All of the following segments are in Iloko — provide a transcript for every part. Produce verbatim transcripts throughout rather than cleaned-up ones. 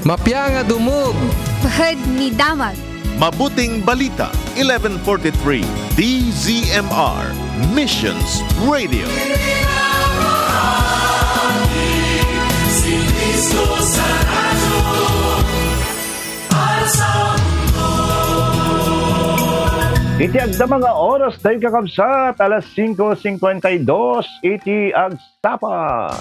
Mapia nga dumog. Pahad ni damag. Mabuting Balita, eleven forty-three, D Z M R, Missions Radio. Iti agdama nga oras, daytoy kakabsat, alas singko singkwenta y dos, iti ag- Sapa.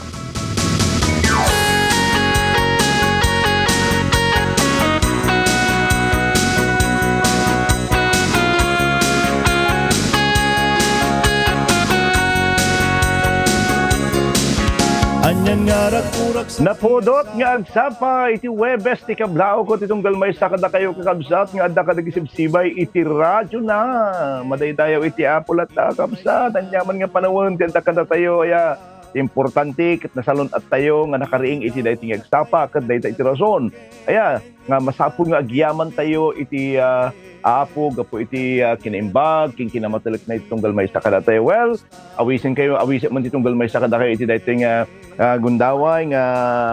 Anian nga rakurak sa Napudot nga agsapa iti Huwebes ti kablaawko ti tunggal maysa kadakayo, kakabsat, nga adda kadagiti sibsibay iti radyo na. Madaydayaw iti Apo latta, kakabsat. Aniaman nga panawen ti adda kadatayo, aya, importante ket nasalun-attayo nga nakariing iti daytoy nga agsapa ket dayta iti rason, aya, nga masapul nga agyamantayo iti, ah, Apo gapu iti, ah, kinaimbag ken kinamatulekna iti tunggal maysa kadatayo. Well, awisenkayo, awisen man ti tunggal maysa kadakayo iti daytoy nga, ah, gundaway nga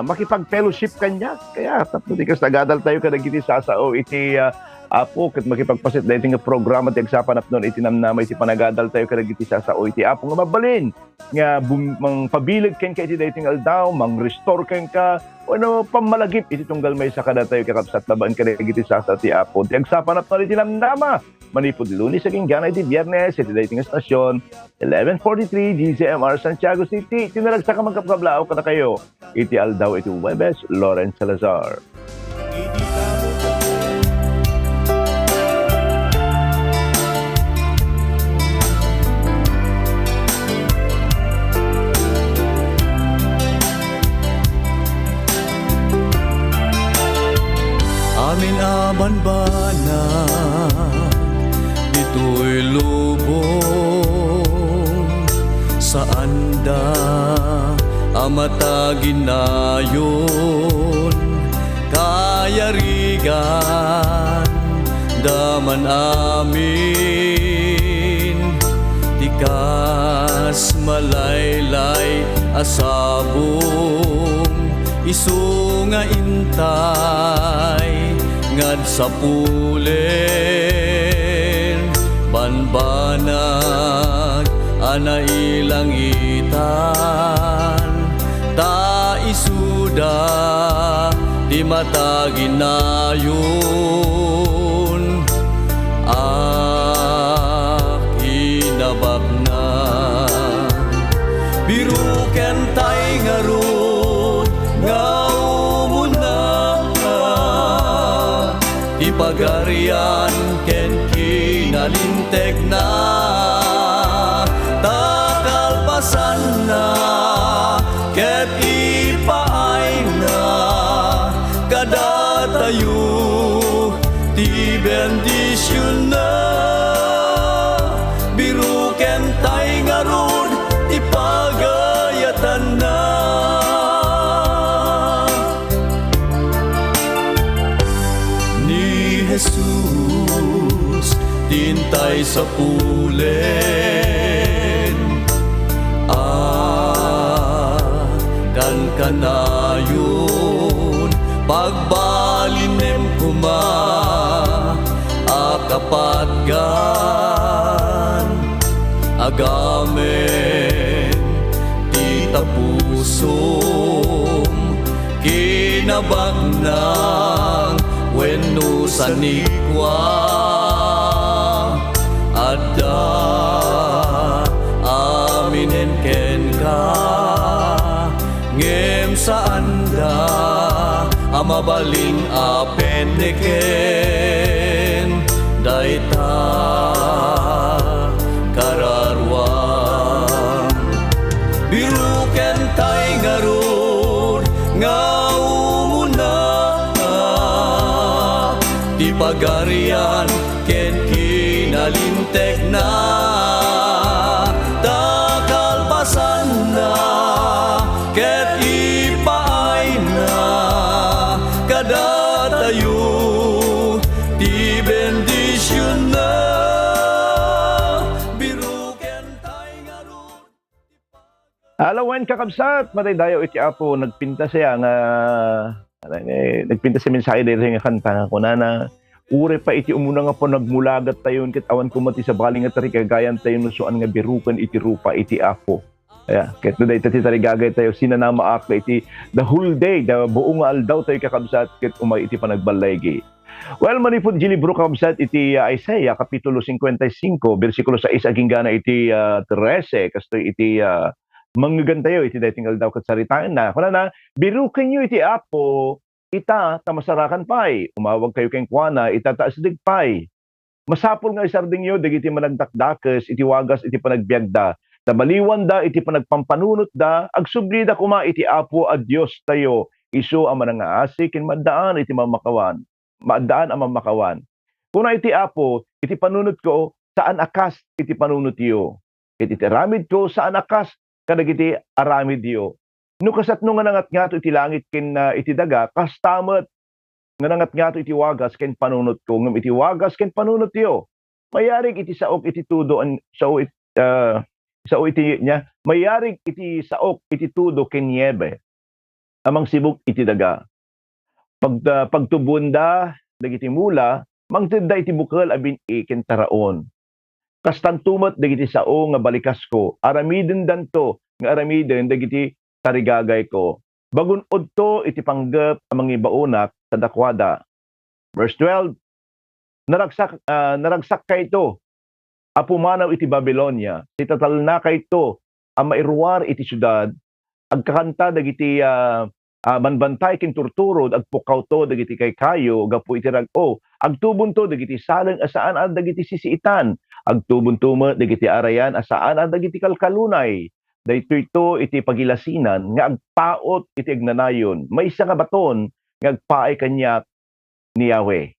makipag-fellowship kaniak. Kaya, tapno ti kasta, agadaltayo kadagiti sasao iti, ah, Apo ket makipagpaset daytoy nga programa ti agsapa napnon iti namnama iti panagadaltayo kadagiti sasao iti Apo nga mabalin nga bum-, mangpabileg kenka iti daytoy nga aldaw, mang-restore kenka, wenno pammalagip iti tunggal maysa kadatayo, kakabsat, babaen kadagiti sasao ti Apo. Ti agsapa napnon iti namnama, manipud Lunes agingga iti Biernes, iti daytoy nga estasyon, eleven forty-three D Z M R Santiago City, ti naragsak a mangkapkablaaw kadakayo. Iti aldaw iti Huwebes, Lawrence Salazar. Amin a banbanag ditoy lubong, saanda a mataginayon, kayarigan da man amin ti kas malaylay a sabong, isu nga intay nga agsapulen, banbanag a nailangitan, ta isuda ti mataginayon a kinabaknang. Birukentay ngarud nga umuna ti Pagarian ken kinalintegna, ta kalpasanna ket ipaayna kadatayo ti bendisionna. Birukentay ngarud ti pagayatanna. Ni Jesus ti intay sapulen a kankanayon, pagbalinem koma a kapatgan, agamen ti tapusom, kinabaknang wenno sanikua, adda aminen kenka, ngem saanda a mabalin a penneken dayta kararuam. Birukentay ngarud nga umuna ti Pagarian ken kinalintegna, ta kalpasanna ket ipaayna kadatayo ti bendisionna. Birukentay ngarud. Ala wen, kakabsat, madaydayaw iti Apo, nagpintas aya nga Ayan, eh, nagpintas ti mensahe daytoy nga kanta nga kunana, "Uray pay iti umuna nga panagmulagattayon ket awan koma ti sabali nga tarigagayantayo no saan nga biruken iti rupa iti Apo." Ayan, ket no dayta ti tarigagaytayo, sinanamaak iti the whole day, the buong nga aldawtayo, kakabsat, ket umay iti panagballigi. Well, manipud iti libro, kakabsat, iti, ah, Isaiah, kapitulo cincuenta y cinco, bersikulo sais agingga na iti, ah, trese, kastoy iti, ah, mangngegantayo iti daytoy nga aldaw ket saritaenna. Kunana, "Birukenyo iti Apo, ita, ta masarakan pay. Umawagkayo kenkuana, ita, ta asideg pay. Masapul nga isardengyo dagiti managdakdakes iti wagas iti panagbiagda, ta maliwanda iti panagpampanunotda, agsublida koma iti Apo a Diostayo, isu a manangngaasi ken maaddaan iti mamakawan, maaddaan a mamakawan. Kuna iti Apo, iti panunotko, saan a kas iti panunotyo. Ket iti aramidko, saan a kas kadagiti aramidyo. No kasatno nga nangatngato iti langit ken, ah, iti daga, kasta met nga nangatngato iti wagas ken panunotko, ngem iti wagas ken panunotyo, mayarig iti saok iti tudo an-, sao it-, ah, sao iti niya, mayarig iti saok iti tudo ken niebe a mangsibug iti daga. Pag-, ah, pagtubuenda dagiti mula, mangtedda iti bukel a bin-i ken taraon. Kastanto met dagiti sao nga balikasko, aramidendanto nga aramiden dagiti tarigagayko. Bagun-odto iti panggep a mangibaonak kadakuada." Verse twelve, "Naragsak, ah, naragsakkayo a pumanaw iti Babilonia, sitatalnakayto a mairuar iti siudad, agkakanta dagiti, ah, ah, banbantay ken turturod, agpukkawto dagiti kaykayo gapu iti rag-o, agtubonto dagiti saleng a saan a dagiti sisiitan, agtubonto met dagiti arayan a saan a dagiti kalkalunay. Daytoyto iti pagilasinan nga agpaut iti agnanayon, maysa nga baton nga agpaay kaniak ni Yahweh,"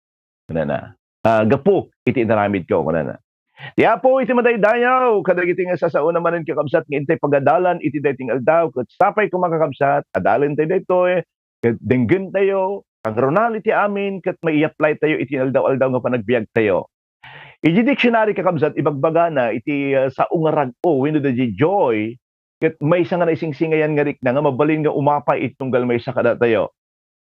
kunana. Ah, gapu iti inaramidko, kunana. Ti Apo iti madaydayaw kadagiti nga sasaona manen, kakabsat, nga intay pagadalan iti daytoy nga aldaw, ket sapay koma, kakabsat, adalentayo daytoy, ket denggentayo, kangrunaan iti amin, ket mai-applytayo iti inaldaw-aldaw nga panagbiagtayo. Iti dictionary, kakabsat, ibagbagana iti, ah, sao nga rag-o wenno the joy, ket maysa nga naisingsingayan nga rikna nga mabalin nga umapay iti tunggal maysa kadatayo.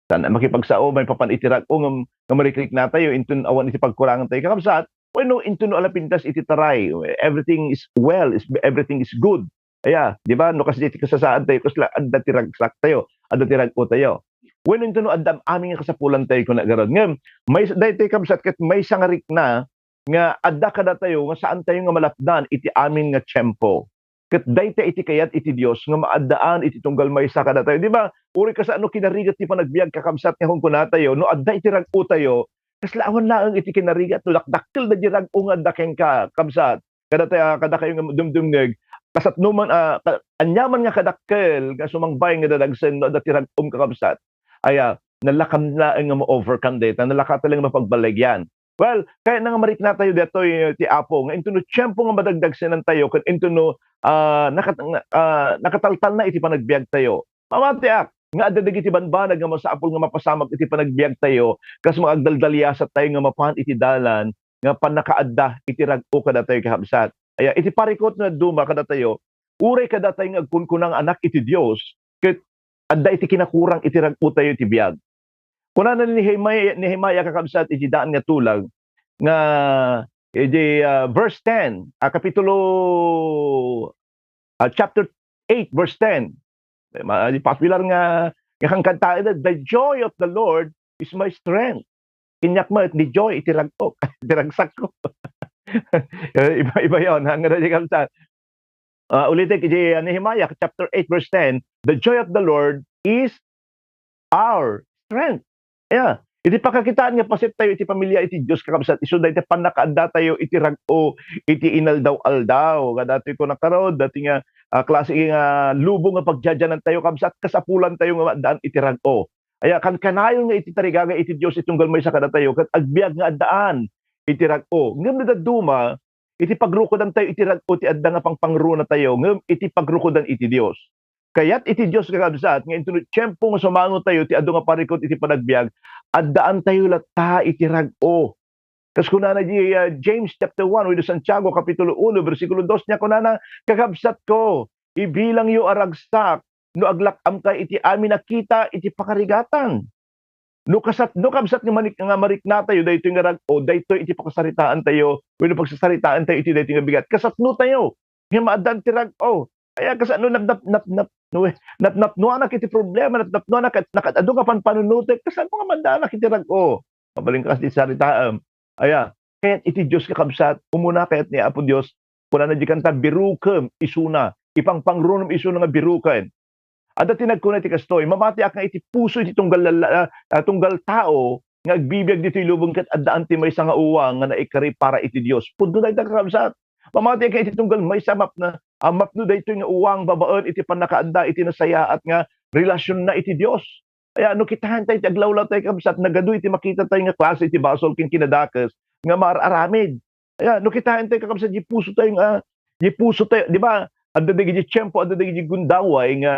Saan a makipagsao maipapan iti rag-o nga, nga marikriknatayo inton awan iti pagkurangantayo, kakabsat, wenno inton no alapintas iti taray, everything is well, is, everything is good. Aya, di ba? No kasdi iti kasasaadtayo, kasla adda ti ragsaktayo, adda ti rag-otayo. Wenno inton no adda amin nga kasapulantayo, kuna garud. Ngem, may, daytoy, kabsat, ket maysa nga rikna nga adda kadatayo nga saantayo nga malapdan iti amin nga tiempo. Ket dayta iti kayat iti Dios nga maaddaan iti tunggal maysa kadatayo. Di ba? Uray kasano kinarigat ti panagbiag, kakabsat, nga kunkunatayo, no adda iti rag-otayo, kasla awan laeng iti kinarigat no dakdakkel da di rag-o nga adda kenka, kabsat. Kadatayo, kadakayo nga dumdumngeg, kasatno man, ah, ka-, aniaman nga kadakkel nga sumangbay nga dadagsen no adda ti rag-om, kakabsat. Aya, nalakam laeng nga ma-overcome dayta, nalaka ta laeng nga mapagbalegyan. Well, kayatna nga mariknatayo daytoy ti Apo, nga intono tiempo nga madagdagsenantayo, ken intono, ah, nakat-, ah, nakataltalna iti panagbiagtayo. Pamatiak nga adda dagiti banbanag nga masapul nga mapasamak iti panagbiagtayo, kas mga agdaldaliasattayo nga mapan iti dalan nga pannakaadda iti rag-o kadatayo, kakabsat. Aya, iti parikut nga dadduma kadatayo, uray kadatayo nga agkunkuna nga anak iti Dios, ket adda iti kinakurang iti rag-otayo iti biag. Kunana ni Nehemiah, Nehemiah, kakabsat, iti daan nga tulag nga, iti, ah, verse ten, ah, kapitulo, ah, chapter eight, verse ten. Ma-, popular nga, nga kankanta, "The joy of the Lord is my strength." Kaniak met, "The joy iti rag-ok, iti ragsakko." Eh, iba, iba yon, ha? Nga di, kabsat. Ah, ulitek, iti, ah, Nehemiah chapter eight, verse ten, "The joy of the Lord is our strength." Yeah. Iti pakakitaan nga paset tayo iti pamilia iti Dios, kakabsat, isu dayta pannakaadda tayo iti rag-o iti inaldaw-aldaw. Kadatoy ko nakarod, dati nga, ah, klase nga lubong nga pagdiadianan tayo, kabsat, kasapulan tayo nga maaddaan iti rag-o. Aya, kankanayon nga iti tarigagay iti Dios iti tunggal maysa kadatayo, ket agbiag nga addaan iti rag-o. Ngem no dadduma, iti pagrukodantayo iti rag-o ti adda nga pangpangruna tayo, ngem iti pagrukodan iti Dios. Kayat iti Dios, kakabsat, nga intono tiempo nga sumangotayo ti adu nga parikut iti panagbiag, addaantayo latta iti rag-o. Kas kunana di, ah, James chapter one, wenno Santiago kapitulo uno, bersikulo dos, nia kunana, "Kakabsatko, ibilangyo a ragsak no aglak-amkay iti amin a kita iti pakarigatan." No kasat-, no kabsat nga manik-, nga mariknatayo daytoy nga rag-o, daytoy iti pakasaritaantayo, wenno pagsasaritaantayo iti daytoy nga bigat. Kasatnotayo nga maaddaan ti rag-o. Aya, kasano nap-, nap-, nap-, napnapnoanak iti problema, napnapnoanak ket nakaad-adu nga panpanunotek, kasano nga maaddaanak iti rag-o? Mabalin kas ti saritaem. Aya, kayat iti Dios, kakabsat, umuna kayat ni Apo Dios, kunana di kanta, "Birukem isuna, ipangpangrunom isuna nga biruken." Adda ti nagkuna iti kastoy, "Mamatiak nga iti puso iti tunggal lalla-, ah, tunggal tao nga agbibiag ditoy lubong ket addaan ti maysa nga uwang nga naikari para iti Dios." Pudno dayta, kakabsat. Mamatiak nga iti tunggal maysa mapna-, ah, mapno daytoy nga uwang babaen iti pannakaadda iti nasayaat nga relasionna iti Dios. Aya, no kitaentayo ti aglawlawtayo, kabsat, nagadu iti makitatayo nga klase iti basol ken kinadakes nga maar-aramid. Aya, no kitaentayo, kakabsat, di pusotayo nga, di pusotayo, di ba? Adda dagiti tiempo, adda dagiti gundaway nga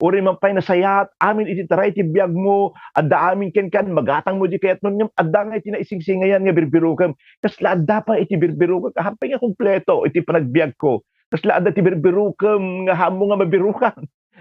uray man pay nasayaat amin iti taray ti biagmo, adda amin kenkan, magatangmo di kayatmo, ngem adda nga iti naisingsingayan nga birbirukem. Kasla adda pay iti birbirukem, ahan pay nga kompleto iti panagbiagko. Kasla adda ti birbirukem nga haanmo nga mabirukan.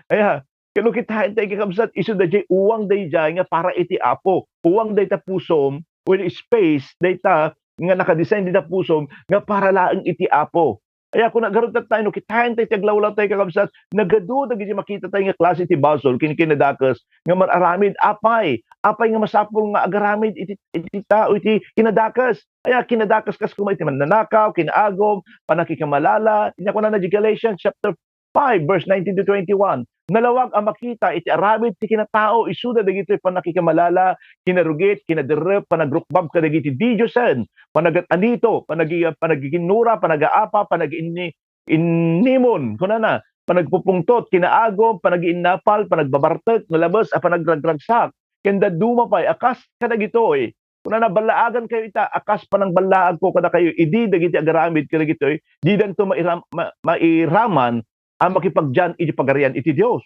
Aya, ket no kitaentayo, kakabsat, isu daydiay uwang daydiay nga para iti Apo. Uwang dayta pusom, wenno space dayta nga nakadesign dita pusom nga para laeng iti Apo. Aya, kuna garud tattayo, no kitaentayo ti aglawlawtayo, kakabsat, nagadu dagiti makitatayo nga klase ti basol ken kinadakes nga mar-aramid. Apay, apay nga masapul nga agaramid iti, iti tao iti kinadakes? Aya, kinadakes kas koma iti mannanakaw, kinaagum, pannakikamalala. Nia kunana di Galatians chapter five, verse nineteen to twenty-one, "Nalawag a makita iti aramid ti kinatao isuda dagitoy pannakikamalala, kinarugit, kinaderrep, panagrukbab kadagiti didiosen, panagat-anito, panagi-, panagiginnura, panagaapa, panagiinni-, innimon," kunana, "panagpupungtot, kinaagum, panagiinnapal, panagbabartek, nalabes a panagragragsak, ken dadduma pay a kas kadagitoy." Kunana, "Ballaagankayo ita a kas panangballaagko kadakayo idi dagiti agaramid kadagitoy didanto mairam-, ma-, mairaman a makipagdian iti Pagarian iti Dios."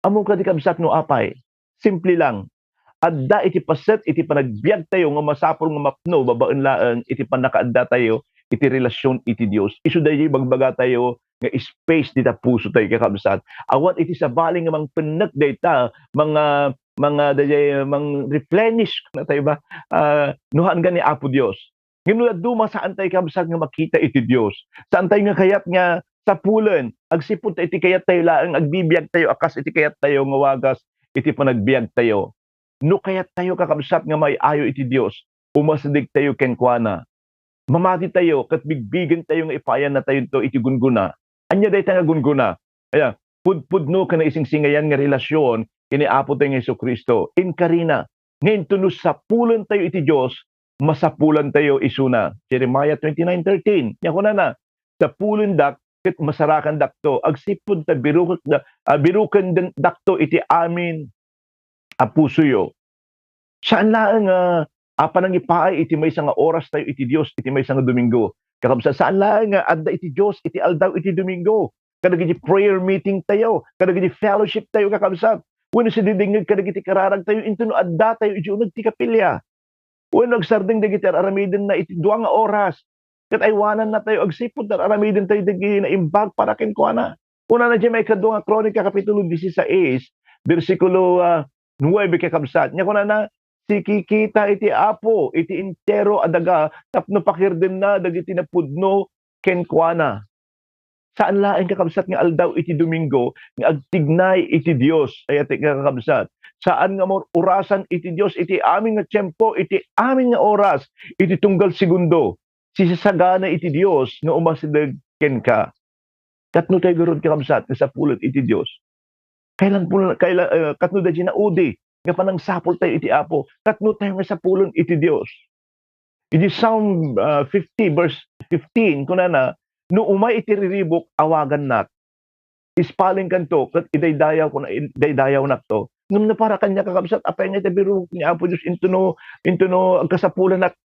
Ammom kadi, kabsat, no apay? Simple lang. Adda iti paset iti panagbiagtayo nga masapul nga mapno babaen laeng iti pannakaaddatayo iti relasion iti Dios. Isu daydiay ibagbagatayo nga space dita pusotayo, kakabsat. Awan iti sabali nga mangpennek dayta, manga-, manga-, daydiay, mang-replenish, kunatayo ba? Ah, no haan nga ni Apo Dios. Ngem no dadduma, saantayo, kabsat, nga makita iti Dios. Saantayo nga kayat nga sapulen. Agsipud ta iti kayattayo laeng, agbibiagtayo a kas iti kayattayo nga wagas iti panagbiagtayo. No kayattayo, kakabsat, nga maay-ayo iti Dios, umasidegtayo kenkuana. Mamatitayo ket bigbigentayo nga ipaayannatayonto iti gunggona. Ania dayta nga gunggona? Aya, pudpudno ken naisingsingayan nga relasion ken ni Apotayo nga Jesu-Cristo. Inkarina. Nga inton no sapulentayo iti Dios, masapulantayo isuna. Jeremiah twenty-nine thirteen. Nia kunana, "Sapulendak ket masarakandakto. Agsipud ta birukek-, ah, birukendakto iti amin a pusoyo." Saan laeng nga, ah, panangipaay iti maysa nga orastayo iti Dios iti maysa nga Domingo. Kakabsat, saan laeng nga adda iti Dios iti aldaw iti Domingo. Kadagiti prayer meeting tayo, kadagiti fellowship tayo, kakabsat. Wenno sididingngeg kadagiti kararag tayo, inton no adda tayo iti uneg ti kapilya. Wenno agsardeng dagiti ar-aramidenna iti dua nga oras. Ket aywanannatayo agsipud ar-aramidentayo dagiti naimbag para kenkuana. Kunana diay maikadua nga Kronika, Kapitulo dieciséis, bersikulo, ah, nuebe, kakabsat. Nia kunana, "Sikikita iti Apo iti entero a daga tapno pakirdenna dagiti napudno kenkuana." Saan laeng, kakabsat, nga aldaw iti Domingo nga agtignay iti Dios, ay-ayatek nga kakabsat. Saan nga maur-urasan iti Dios iti amin nga tiempo, iti amin nga oras, iti tunggal segundo. Sisasagana iti Dios nga umasideg kenka. Katno tayo garud, kakabsat, nga sapulen iti Dios? Kailan po, kaila-, eh, katno daydi naudi nga panangsapul tayo iti Apo? Katno tayo nga sapulen iti Dios? Iti Psalm, ah, fifty verse fifteen, kunana, "No umay iti riribuk, awagannak. Ispalingkanto, ket idaydayaw-, kun-, idaydayawnakto." Ngem no para kaniak, kakabsat, apay nga iti biruk ni Apo Dios intono, intono agkasapulanak?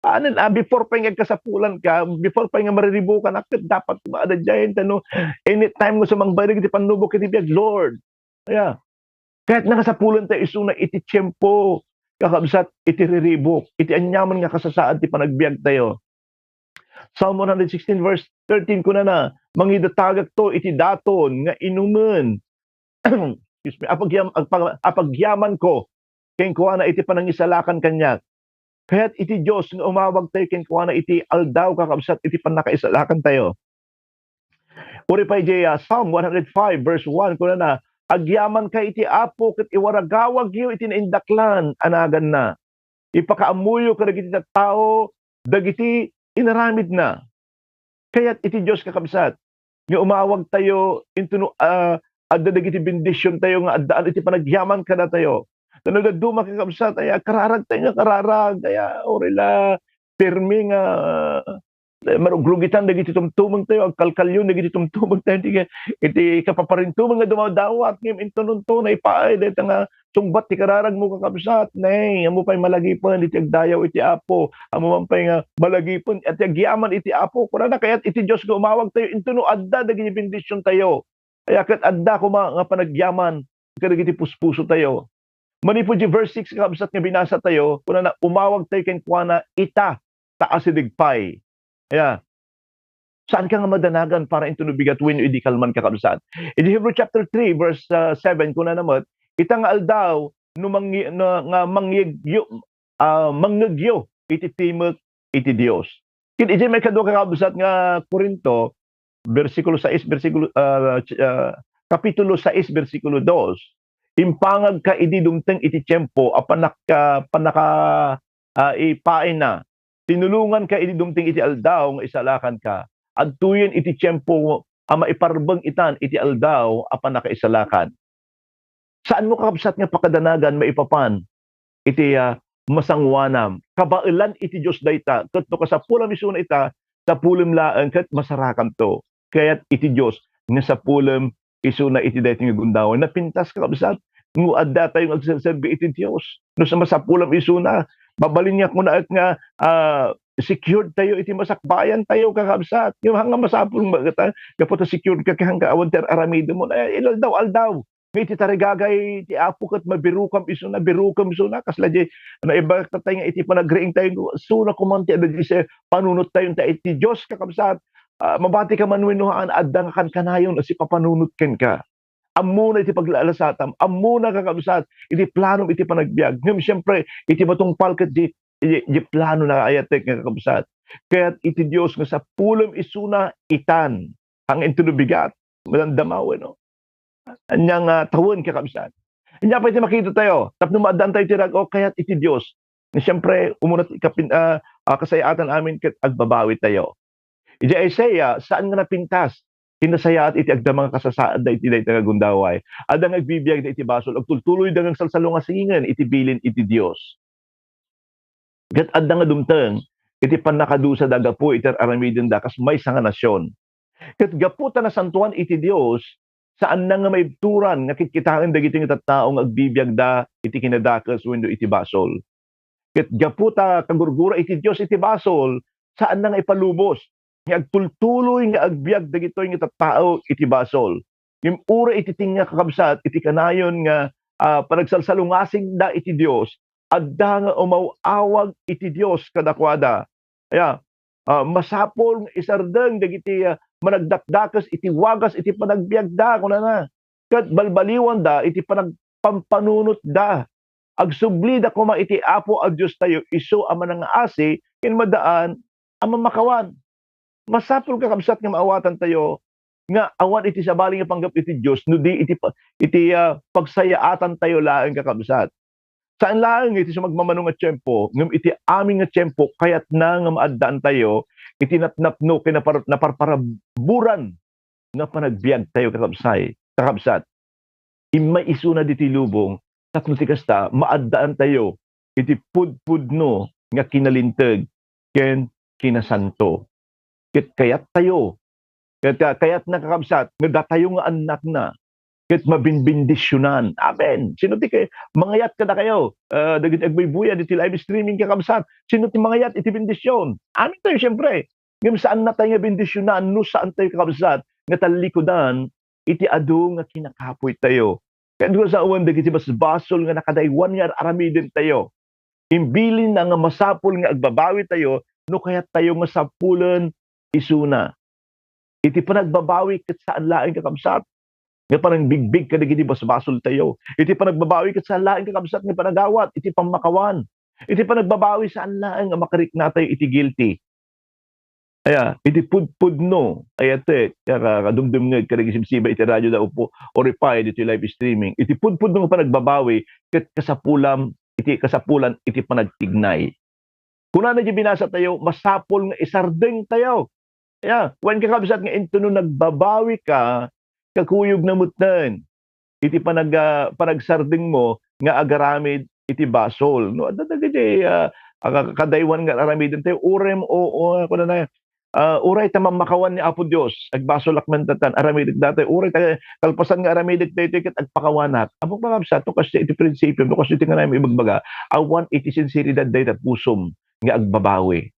Anen, ah, before pay nga agkasapulanka, before pay nga mariribukanak, ket dapat nga adaydayaw ta no, anytime nga sumangbayo dagiti pannubok iti biag, Lord. Aya, kayatna nga sapulentayo isuna iti tiempo, kakabsat, iti riribuk, iti aniaman nga kasasaad ti panagbiagtayo. Psalm one hundred sixteen verse thirteen, kunana, "Mangidatagakto iti daton nga inumen." Excuse me, apagyam-, agpa-, apagyamanko. kenkuana iti panangisalakan kaniak. Kayat iti Dios nga umawagtayo kenkuana iti aldaw, kakabsat, iti pannakaisalakantayo. Uray pay diay, ah, Psalm one hundred five verse one, kunana, "Agyamankay iti Apo ket iwaragawagyo iti naindaklan a naganna. Ipakaammoyo kadagiti tattao dagiti inaramidna." Kayat iti Dios, kakabsat, nga umawagtayo intono, ah, adda dagiti bendisiontayo nga addaan iti panagyaman kadatayo. Ta no dadduma, kakabsat, ay, kararagtayo nga kararag, ay, ah, uray la, pirmi nga, eh, marugrugitan dagiti tumtumengtayo, agkalkalyon dagiti tumtumengtayo, iti, iti kapaparintumeng nga dumadawat, ngem intono naipaay dayta nga sungbat ti kararagmo, kakabsat, nay, ammo pay malagipen iti agdayaw iti Apo, ammo man pay nga malagipen iti agyaman iti Apo. Kunana, kayat iti Dios nga umawagtayo intono adda dagiti bendisiontayo. Kaya ket adda koma nga panagyaman kadagiti puspusotayo. Manipud di verse six, kakabsat, nga binasatayo, kunana, "Umawagtayo kenkuana ita, ta asideg pay." Kaya, saan ka nga madanagan para intono bigat wenno idi kalman, kakabsat? Idi Hebrew chapter three, verse, ah, seven, kunana met, "Ita nga aldaw, no mangi-, no, nga mangyegyo, ah, mangngegyo iti timek iti Dios." Ket idiay maikadua, kakabsat, nga Corinto, bersikulo sais, bersikulo, ah, ch-, ah, kapitulo sais, bersikulo dos, "Impangagka idi dumteng iti tiempo a panaka-, pannaka-, ah, ipaayna. Tinulonganka idi dumteng iti aldaw nga isalakanka. Adtoyen iti tiempo a maiparbeng itan iti aldaw a pannakaisalakan." Saanmo, kakabsat, nga pakadanagan maipapan iti, ah, masangoanam. Kabaelan iti Dios dayta, ket no kasapulam isuna ita, sapulem laeng ket masarakanto. Kayat iti Dios nga sapulem isuna iti daytoy nga gundaway. Napintas, kakabsat, no addatayo nga agserserbi iti Dios. No sa masapulam isuna, mabalin nga kunaek nga, ah, secured tayo iti masakbayantayo, kakabsat. Ngem haan nga masapul nga, gapu ta secured ka, ket haan nga awan ti ar-aramidem mo. Ay, ilaldaw-aldaw. Nga iti tarigagay ti Apo ket mabirokam isuna, birokam isuna, kasla di naibagak tayo nga iti panagriingtayo, isuna koma ti adda di sa panunottayo ta iti Dios, kakabsat. Ah, mabati ka man wenno haan, adda nga kankanayon a sipapanunot kenka. Ammona iti paglalasatam, ammona, kakabsat, iti planom iti panagbiag. Ngem siempre, iti matungpal ket di, di, di plano na ayatek nga, kakabsat. Kayat iti Dios nga sapulem isuna itan. Haan nga intono bigat, madamdama wenno ania nga tawen, kakabsat. Ania pay ti makitatayo tapno maaddaantayo ti rag-o kayat iti Dios? Nga siempre, umuna ti kapin-, ah, ah, kasayaatan amin ket agbabawitayo. Idiay Isaiah, saan nga napintas ti nasayaat iti agdama nga kasasaadda iti dayta nga gundaway. Adda nga agbibiagda iti basol, agtultuloyda nga agsalsalungasingen iti bilin iti Dios. Ket adda nga dumteng iti pannakadusada gapu iti ar-aramidenda kas maysa nga nasion. Ket gapu ta nasantoan iti Dios, saanna nga maibturan nga kitkitaen dagiti nga tattao nga agbibiagda iti kinadakes wenno iti basol. Ket gapu ta kagurgura iti Dios iti basol, saanna nga ipalubos nga agtultuloy nga agbiag dagitoy nga tattao iti basol. Ngem uray iti tengnga, kakabsat, iti kanayon nga, ah, panagsalsalungasingda iti Dios, adda nga umaw-awag iti Dios kadakuada. Aya, ah, masapul nga isardeng dagiti, ah, managdakdakes iti wagas iti panagbiagda, kunana. Ket balbaliwanda iti panagpampanunotda. Agsublida koma iti Apo a Diostayo, isu a manangngaasi ken madaan a mamakawan. Masapul, kakabsat, nga maawatantayo nga awan iti sabali nga panggep iti Dios no di iti pa-, iti, ah, pagsayaatantayo laeng, kakabsat. Saan laeng iti sumagmamano nga tiempo, ngem iti amin nga tiempo, kayatna nga maaddaantayo iti napnapno ken napar-, naparparaburan nga panagbiagtayo, kakabsay-, kakabsat. Immay isuna ditoy lubong, tapno ti kasta, maaddaantayo iti pudpudno nga kinalinteg ken kinasanto. Ket kayattayo, ket, ah, kayatna, kakabsat, nga datayo nga annakna, ket mabinbendisionan. Amen. Sino ti kay-, mangayat kadakayo, ah, dagiti agbuybuyad iti live streaming, kakabsat? Sino ti mangayat iti bendision? Amintayo, siempre. Ngem saannatayo nga bendisionan no saantayo, kakabsat, nga tallikudan iti adu nga kinakapoytayo. Ket no sawen dagiti basbasol nga nakadaywan nga ar-aramidentayo, imbilinna nga masapul nga agbabawitayo no kayattayo nga sapulen isuna. Iti panagbabawi ket saan laeng, kakabsat, nga panangbigbig kadagiti basbasoltayo. Iti panagbabawi ket saan laeng, kakabsat, nga panagawat iti pammakawan. Iti panagbabawi, saan laeng nga makariknatayo iti guilty. Aya, iti pudpudno, aya, tek, ka-, ka-, kadumdumngeg kadagiti sibsiba iti radio da upo, or ipay ditoy live streaming. Iti pudpudno nga panagbabawi ket kasapulam, iti kasapulan iti panagtignay. Kunana di binasatayo, masapul nga isardengtayo. Aya, wen, kakabsat, nga intono nagbabawika, kakuyogna metten iti panag-, ah, panagsardengmo nga agaramid iti basol. No, adda dagiti, ah, ah, ka-, kadaywan nga aramidentayo, uray, o, o, kunana, ah, uray ta mammakawan ni Apo Dios, agbasolak man tatan, aramidek datoy, uray ta kalpasan nga aramidek daytoy ket agpakawanak. Ammok, kakabsat, no kasdiay iti prinsipio, no kasdiay iti ngarem ibagbaga, awan iti sinseridad dayta pusom nga agbabawi.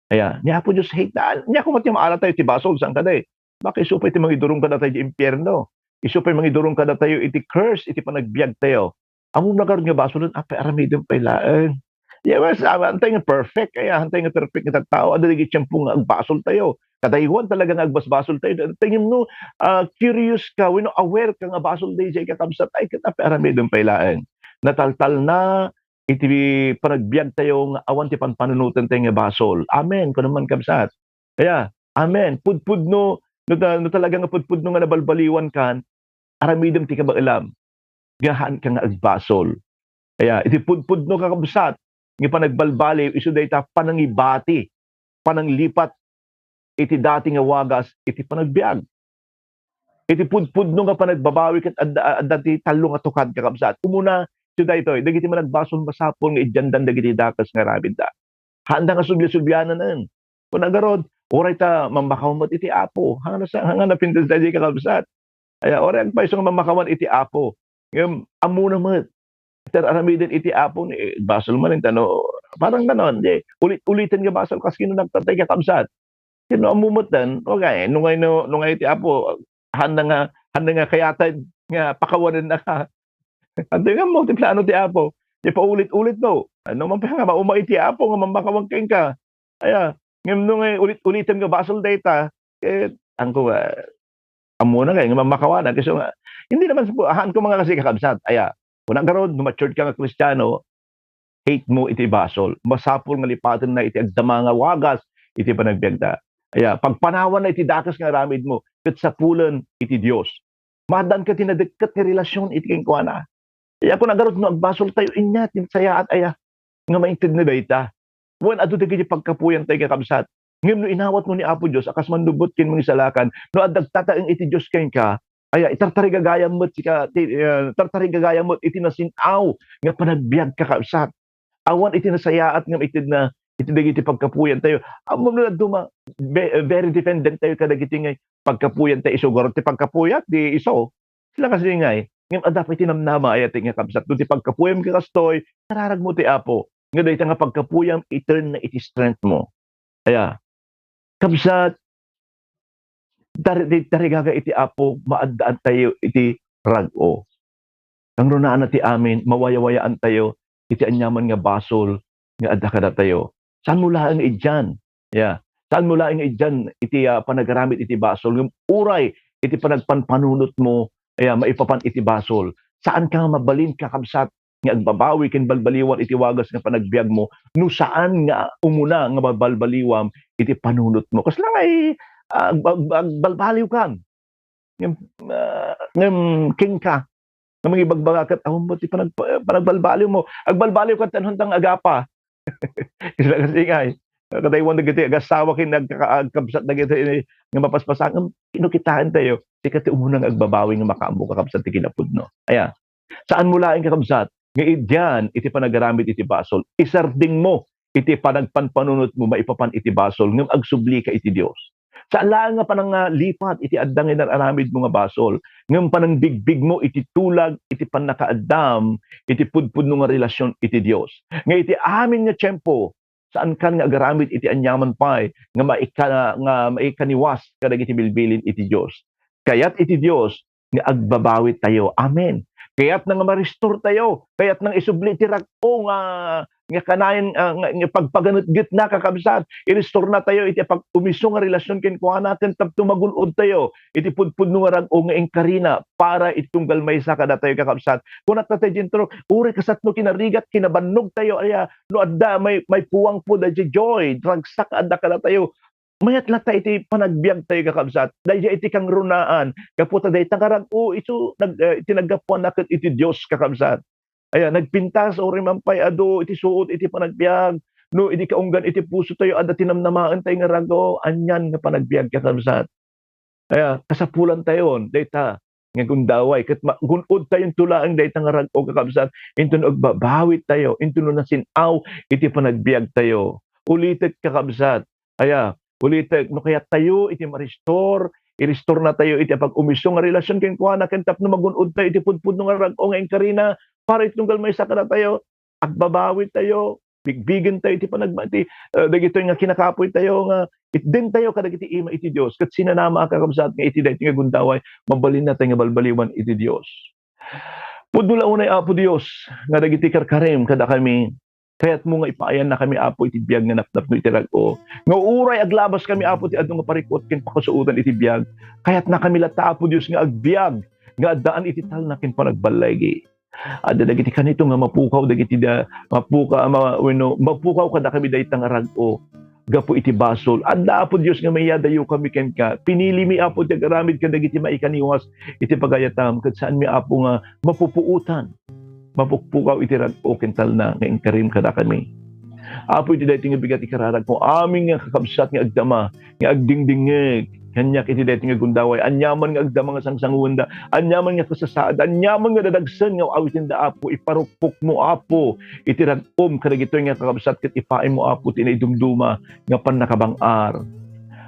Aya, ni Apo Dios hate na, ania koma ti maala tayo ti basol, saan kadi? Baka isu pay ti mangidurong kadatayo iti impierno. Isu pay mangidurong kadatayo iti curse iti panagbiag tayo. Ammom ngarud nga basolen, apay, aramidem pay laeng. Yeah, well, sa-, haantay nga perfect, aya, haantay nga perfect nga tattao. Adda dagiti tiempo nga agbasol tayo. Kadaywan talaga nga agbasbasol tayo. Tingem no, ah, curious ka, wenno aware ka nga basol daydiay, kakabsat, ay, ket apay, aramidem pay laeng. Nataltalna iti panagbiag tayo nga awan ti panpanunotentayo nga basol. Amen. Kuno man, kabsat. Kaya, amen. Pudpudno, no ta-, no talaga nga pudpudno nga nabalbaliwankan, aramidem ti kabaelam nga haanka nga agbasol. Kaya, iti pudpudno, kakabsat, nga panagbalbaliw, isu dayta panangibati, pananglipat iti dati nga wagas iti panagbiag. Iti pudpudno nga panagbabawi ket adda, adda ti tallo nga tukad, kakabsat. Umuna, isu daytoy, dagiti managbasol, masapul nga idiandan dagiti dakes nga aramidda. Haanda nga subliasubli-anen. Kuna ngarud, uray ta mammakawan met iti Apo. Hanga na sa-, hanga napintas daydi, kakabsat. Aya, uray agpayso nga mammakawan iti Apo. Ngem, ammona met, ti aramiden iti Apo, ni, eh, basol man, intano, parang ganon, di, ulit-uliten nga basol, kas kinunakta tay kakabsat. Ket no ammo met dan, okay, no ngay no, no ngay ti Apo, handa nga, handa nga kayatay nga pakawanennaka. Adu nga ammo ti plano ti Apo. Di paulit-ulit, no? Ano man pa nga mauma iti Apo nga mammakawan kenka. Aya, ngem no ngay ulit-ulitem nga basol dayta, ket, angko, ah, ammona kay nga mammakawanak. Isu nga, hindi naman sa pu-, haanko nga kasi, kakabsat. Aya, kuna ngarud, no matured ka nga Kristiano, hate mo iti basol. Masapul nga lipatenna iti agdama nga wagas iti panagbiagda. Aya, pagpanawanna iti dakes nga aramidmo, ket sapulen iti Dios. Maaddaanka ti nadekket nga relasyon iti kenkuana. Aya, kuna ngarud, no agbasol tayo, ania ti nasayaat, aya, nga maitedna dayta. Wen, adu dagiti pagkapuyantayo, kakabsat. Ngem no inawatmo ni Apo Dios a kas mannubbot ken mangisalakan, no adda agtataeng iti Dios kenka, aya, itartarigagayam met sika, ti, eh, tartarigagayam met iti nasin-aw nga panagbiag, kakabsat. Awan iti nasayaat nga itedna iti dagiti pagkapuyantayo. Ammom no dadduma, ve-, very dependent tayo kadagiti nga pagkapuyantayo. Isu ngarud ti pagkapuyat, di isu. Sila kasi ngay. Ngem adda pay ti namnama, aya, ti nga kabsat. No ti pagkapuyam nga kastoy, kararagmo ti Apo. Nga dayta nga pagkapuyam, i-turn na iti strength mo. Aya. Kabsat, tar-, ti tarigaga iti Apo, maaddaantayo iti rag-o. Kangrunaanna ti amin, mawayawayaan tayo iti aniaman nga basol nga adda kadatayo. Saan mo laeng idian? Ya. Saan mo laeng idian iti, ah, panagaramid iti basol? Ngem uray iti panagpanpanunot mo, ya, maipapan iti basol. Saan ka nga mabalin, kakabsat, nga agbabawi ken balbaliwan iti wagas nga panagbiag mo no saan nga umuna nga mabalbaliwam iti panunot mo? Kasla nga, eh, ag-, ag-, agbalbaliw kan. Ngem, ah, ngem kenka, nga mangibagbaga ket, awan mo ti panag-, panagbalbaliw mo. Agbalbaliw ket, ano, hantang agapa. Isla kasi ngay, kadaywan dagiti agasawa ken nagkaka-, agkabsat dagiti nga mapaspasamak, kinukitaentayo, sika ti umuna nga agbabawi nga makaammo, kakabsat, ti kinapudno. Aya, saan mo laeng, kakabsat, nga idian iti panagaramid iti basol. Isardeng mo iti panagpanpanunot mo maipapan iti basol, ngem agsubli ka iti Dios. Saan laeng nga panangalipat iti adda nga inar-aramid mo nga basol, ngem panangbigbig mo iti tulag iti pannakaaddam iti pudpudno nga relasyon iti Dios. Nga iti amin nga tiempo, saan kan nga agaramid iti aniaman pay nga maika-, nga maikaniwas kadagiti bilbilin iti Dios. Kayat iti Dios nga agbabawi tayo. Amen. Kayatna nga ma-restore tayo. Kayatna nga isubli ti rag-o nga nga kanayon, ah, nga, nga pagpaganetgetna, kakabsat. Iristornatayo iti pag-umiso nga relasyon kenkuana, ken tapno magun-odtayo iti pudpudno nga rag-o nga inkarina para iti tunggal maysa kadatayo, kakabsat. Kunat ta ti intro, uray kasatno kinarigat, kinabannogtayo, aya, no adda may, may puwangpo daydiay joy, ragsak adda kadatayo, mayat latta iti panagbiagtayo, kakabsat. Daydiay iti kangrunaan, gapu ta dayta nga rag-o, isu nag-, eh, iti naggapuanna ket iti Dios, kakabsat. Aya, nagpintas, uray man pay adu iti suot iti panagbiag, no idi kaunggan iti pusotayo, adda ti namnamaentayo nga rag-o, anian nga panagbiag, kakabsat. Aya, kasapulantayon dayta nga gundaway, ket ma-, gun-odtayonto laeng dayta nga rag-o, kakabsat, intono agbabawitayo, intono nasin-aw iti panagbiagtayo. Ulitek, kakabsat, aya, ulitek, no kayattayo iti maristor, iristornatayo iti pag-umiso nga relasyon kenkuana, ken tapno magun-odtayo iti pudpudno nga rag-o nga inkarina para iti tunggal maysa kadatayo, agbabawitayo, bigbigentayo iti panagma-, iti, eh, dagitoy nga kinakapoytayo nga itdentayo kadagiti ima iti Dios, ket sinanama a, kakabsat, nga iti daytoy nga gundaway, mabalinnatayo nga balbaliwan iti Dios. Pudno la unay, Apo Dios, nga dagiti karkarim kadakami, kayatmo nga ipaayannakami, Apo, iti biag nga napnapno iti rag-o. Nga uray aglabaskami, Apo, ti adu nga parikut ken pakasuotan iti biag, kayatnakami latta, Apo Dios, nga agbiag nga addaan iti talna ken panagballigi. Adda dagiti kanito nga mapukaw dagiti da-, mapuka-, ma-, wenno mapukaw kadakami dayta nga rag-o gapu iti basol. Adda, Apo Dios, nga maiyadayokami kenka. Pinilimi, Apo, ti agaramid kadagiti maikaniwas iti pagayatam, ket saanmi, Apo, nga mapupuotan, mapukpukaw iti rag-o ken talna nga inkarim kadakami. Apo, iti daytoy nga bigat ikararagmo, amin nga kakabsat nga agdama, nga agdingdingngeg kaniak iti daytoy nga gundaway. Aniaman nga agdama nga sangsanguenda, aniaman nga kasasaad, aniaman nga dadagsen nga awitenda, Apo, iparukpokmo, Apo, iti rag-om kadagitoy nga kakabsat ket ipaaymo, Apo, ti naidumduma nga pannakabang-ar.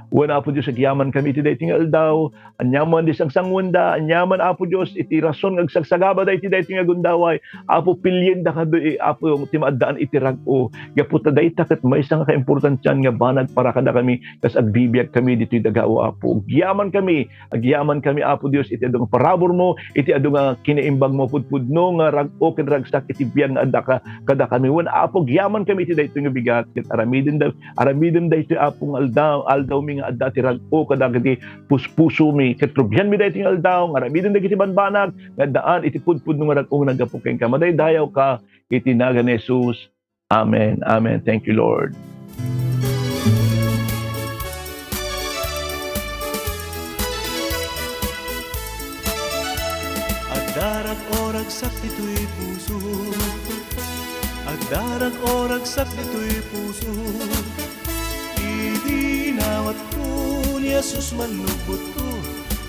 Wen, Apo Dios, agyamankami iti daytoy nga aldaw. Aniaman di sangsanguenda, aniaman, Apo Dios, iti rason nga agsagsagaba daytoy, daytoy nga gundaway. Apo, piliendakaduy, Apo, ti maaddaan iti rag-o. Gapu ta dayta ket maysa nga kaimportantian nga banag para kadakami, kas agbibiagkami ditoy daga, O Apo. Agyamankami, agyamankami, Apo Dios, iti adu nga paraburmo, iti adu nga kinaimbagmo, pudpudno nga rag-o ken ragsak iti biag nga adda ka-, kadakami. Wen, Apo, agyamankami iti daytoy nga bigat, ket aramiden da-, aramiden daytoy, Apo, nga aldaw, aldawmi nga adda ti rag-o kadagiti puspusomi, ket rugianmi daytoy nga aldaw nga aramiden dagiti banbanag nga addaan iti pudpudno nga rag-o nga naggapu kenka. Madaydayawka iti nagan ni Jesus. Amen. Amen. Thank you, Lord. Agdarag-o ragsak ditoy puso. Agdarag-o ragsak ditoy puso. Idi inawatko ni Jesus, mannubbotko.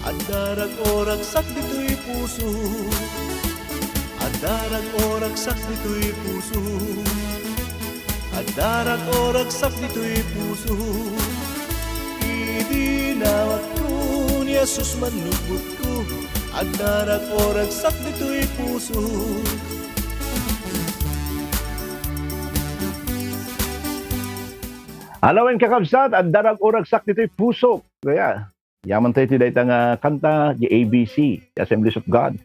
Agdarag-o ragsak ditoy puso. Agdarag-o ragsak ditoy puso. Agdarag-o ragsak ditoy puso. Idi inawatko ni Jesus, mannubbotko. Agdarag-o ragsak ditoy puso. Alawen, kakabsat, agdarag-o ragsak ditoy pusok. Kaya, yaman tayo ti dayta nga kanta, the A B C, the Assemblies of God.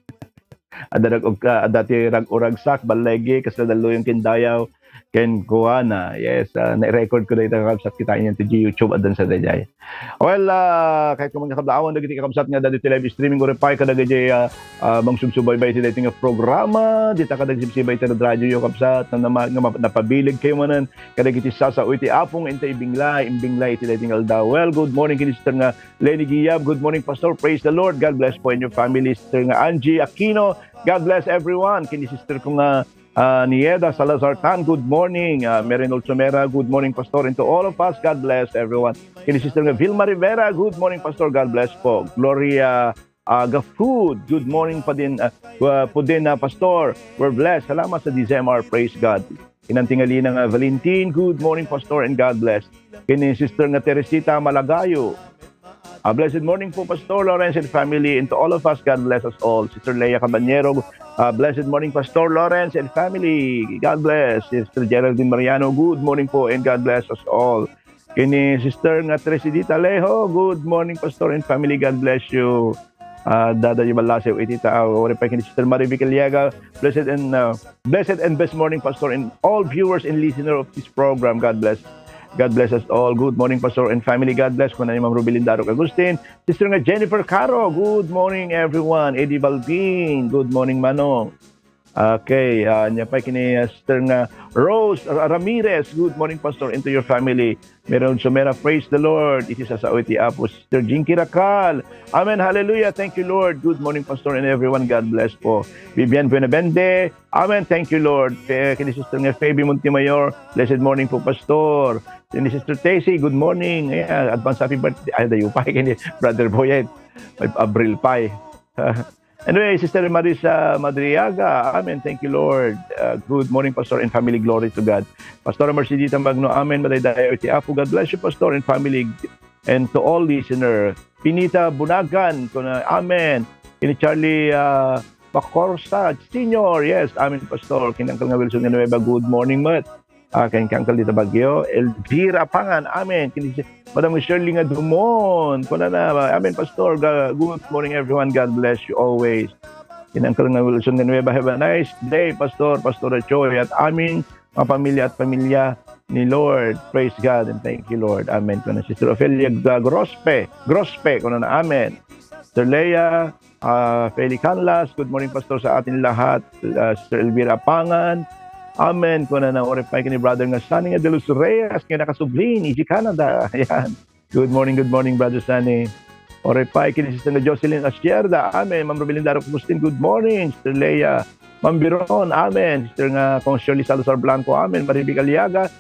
Adda rag-, ah, adda ti rag-o ragsak, balligi, kasla dalluyon ken dayaw, ken kuana. Yes, ah, na-record ko dayta, kakabsat, kitaenyo ti YouTube, addan sa daydiay. Well, ah, kayatko man nga kablaawan dagiti kakabsat nga adda ditoy live streaming, uray pay kadagiti, ah, ah, mangsubsubaybay iti daytoy nga programa, dita kadagiti sibsibay iti radioyo, kabsat, nga nama-, nga ma-, napabileg kayo manen kadagiti sasao iti Apo nga inta ibinglay, imbinglay iti daytoy nga aldaw. Well, good morning ken Sister nga Lenny Giab. Good morning, Pastor. Praise the Lord. God bless po and your family. Sister nga Angie Aquino. God bless everyone. Ken ni sister ko nga, ah, Nieda Salazar Tan. Good morning. Ah, Merinol Sumera. Good morning, Pastor. And to all of us, God bless everyone. Ken ni sister nga Vilma Rivera. Good morning, Pastor. God bless po. Gloria, ah, Gafud. Good morning pa din, ah, ah, po din, ah, Pastor. We're blessed. Salamat sa D Z M R. Praise God. Inanting Alina nga Valentin. Good morning, Pastor, and God bless. Ken ni sister nga Teresita Malagayo. A blessed morning po, Pastor Lawrence and family, and to all of us, God bless us all. Sister Leia Caballero, a blessed morning, Pastor Lawrence and family. God bless. Sister Geraldine Mariano, good morning po and God bless us all. Ken ni Sister nga Teresidita Leho, good morning, Pastor and family. God bless you. Ah, dadayo ballasiw iti tao. Uray pay ken ni Sister Marie Vicaliaga, blessed and, uh, blessed and best morning, Pastor, and all viewers and listener of this program. God bless. God bless us all. Good morning, Pastor and family. God bless. Kuna ni Ma'am Rubilin Darok Agustin. Sister nga Jennifer Caro, good morning, everyone. Eddie Balbin, good morning, Manong. Okay, ah, ania pay ken ni, ah, Sister nga Rose Ra-, Ramirez, good morning, Pastor, and to your family. Meron sumera, praise the Lord. Iti sasao iti Apo, Sister Jinky Racal. Amen, hallelujah. Thank you, Lord. Good morning, Pastor, and everyone. God bless po. Vivian Buenavende. Amen. Thank you, Lord. Pe-, ken ni Sister nga Fabi Montemayor. Blessed morning po, Pastor. Ken ni Sister Tessie, good morning. Ayan, advance happy birthday. Ay, dayo pay ken ni Brother Boyet. May Abril pay. Anyway, Sister Marisa Madriaga, amen. Thank you, Lord. Uh, good morning, Pastor and family. Glory to God. Pastora Mercedita Magno, amen. Madaydayaw iti Apo. God bless you, Pastor and family. And to all listener. Pinita Bunagan, kuna, amen. Ken ni Charlie, uh, Pacorsa Senior, yes, amen, Pastor. Ken ni Uncle nga Wilson nga Nueva, good morning met. Ah, ken ni Uncle dita Baguio, Elvira Pangan, amen. Ken ni Madam Shirley nga Dumon, kunana, amen, Pastor. Ga-, good morning, everyone. God bless you always. Ken ni Uncle nga Wilson nga Nueva, have a nice day, Pastor, Pastora Joy, at aming mga pamilya at pamilya ni Lord. Praise God and thank you, Lord. Amen. Kuna Sister Ofelia Ga-, Grospe, Grospe, kunana, amen. Sister Leia, ah, Feli Canlas, good morning, Pastor, sa atin lahat. Ah, Sister Elvira Pangan, amen. Kunana, uray pay ken ni Brother nga Sunny nga De Los Reyes, nga nakasubli idiay Canada. Ayan. Good morning, good morning, Brother Sunny. Uray pay ken ni Sister nga Jocelyn Asierda, amen. Ma'am Robelinda Agustin, good morning. Sister Leia, Ma'am Biron, amen. Sister nga Kong Shirley Salazar Blanco, amen. Marivic Aliaga,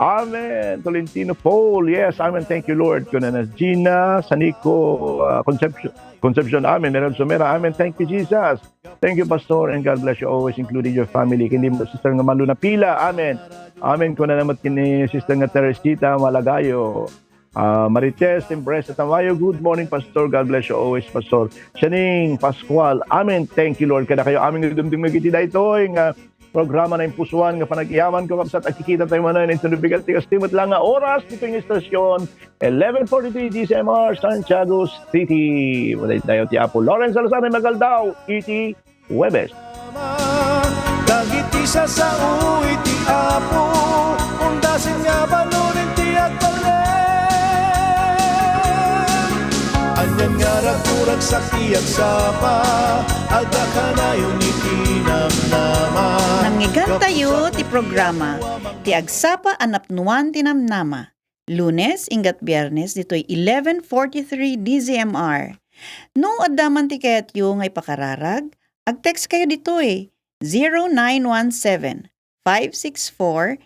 amen. Tolentino Paul, yes, amen. Thank you, Lord. Kunana Gina Sanico, ah, Concepcion, Concepcion, amen. Meron Sumera, amen. Thank you, Jesus. Thank you, Pastor, and God bless you always, including your family. Ken ni Sister nga Malu Napila, amen. Amen. Kunana met ken ni Sister nga Teresita Malagayo. Ah, Marites Empresa Tamayo, good morning, Pastor. God bless you always, Pastor. Sianing Pascual, amen. Thank you, Lord. Kadakayo amin nga dumdumngeg iti daytoy nga programa Naimpusoan nga Panagyaman, kakabsat, agkikita tayo manen. Inton bigat ti kasta met la nga oras, ditoy nga istasyon, eleven forty-three D Z M R, Santiago City. Madaydayaw ti Apo. Lawrence Salazar nga Magaldao, iti Huwebes. Dagiti sasao iti Apo, undasin nga banunen ti agbalin. Anian nga raguragsak ti agsapa, adda kanayon iti namnama. Nangngegatayo ti programa, Ti Agsapa a Napnuan ti Namnama. Lunes, inggat Biernes, ditoy eleven forty-three D Z M R. No adda man ti kayatyo nga ipakararag, ag-text kayo ditoy, zero nine one seven, five six four,